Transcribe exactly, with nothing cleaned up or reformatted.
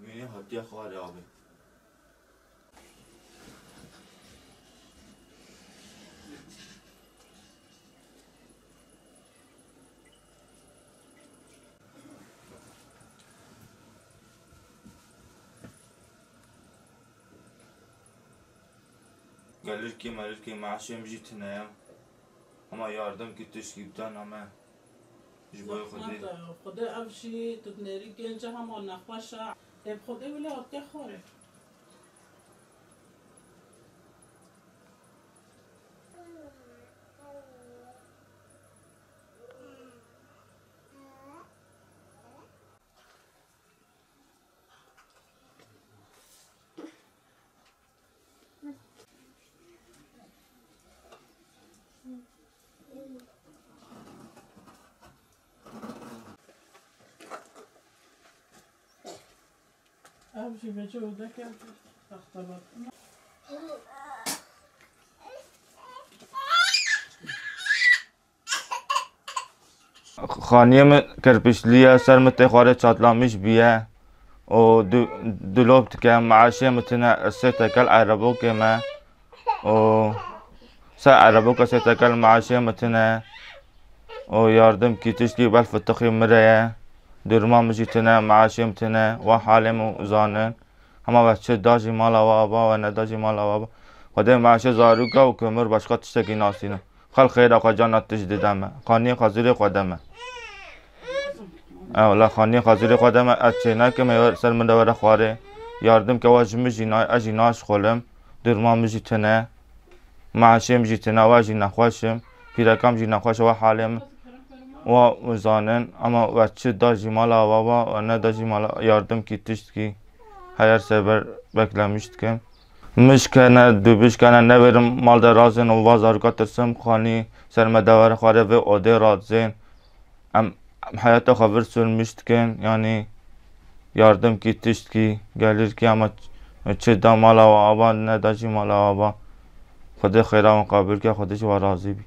Wînî hatiye xwarê abi. Gelirkî melirkî meşê min jî tune ye. Hema yardim kî tişkî bidana me. Ji bo Xwedê. Zehmet e. Xwedê ev jî tu dinêrî genc e, hema nexweş e. Ê bi Xwedê wile hatiye xwarê. Ev jî vêce odeke taxtebat. Xaniyê min kerpiçlî ye, ser min tê xwarê çatlamiş bûye û du-, dilop dike, meaşê min tune, sê tekel erebokê me û ser ereboka sê tekel meaşê min tune û yardim kî tişkî bel fitixî min re ye, durma min jî tune, meaşê min tune, wa halê min zanin. Hema we çi da jî mala we ava, we neda jî mala we ava. Xwedê meaşê zaroka û komir başqa tiştekî nasînim. Xelk xêra xwe cana tişt dide me. Xaniyê xwe zûrê xwe de me. Ewla xaniyê xwe zûrê xwe de me, ez çê nekim, ê ser min de were xwarê. Yardim ke we ji min jî na-, ez jî naşixulim. Durma min jî tune. Meaşê min jî tune, we jî nexweş im. Pîreka min jî nexweş e, we halê min. Wa zanin, ama we çi da jî mala we ava, we neda jî mala yardim kî tişt kî. Her yer seber beklemiş dikim. Mişkene, dubişkene, neverim mal de razin û va zaroka tirsim, xanî ser me de were xwarê vê odê razin. Em, em heyata xwe vir sürmüş dikin, yanî yardim kî tişt kî, gelir kî ama çi da mala we ava, neda jî mala we ava. Xwedê xêra wan qabil ke, Xwedê jî we razî bî.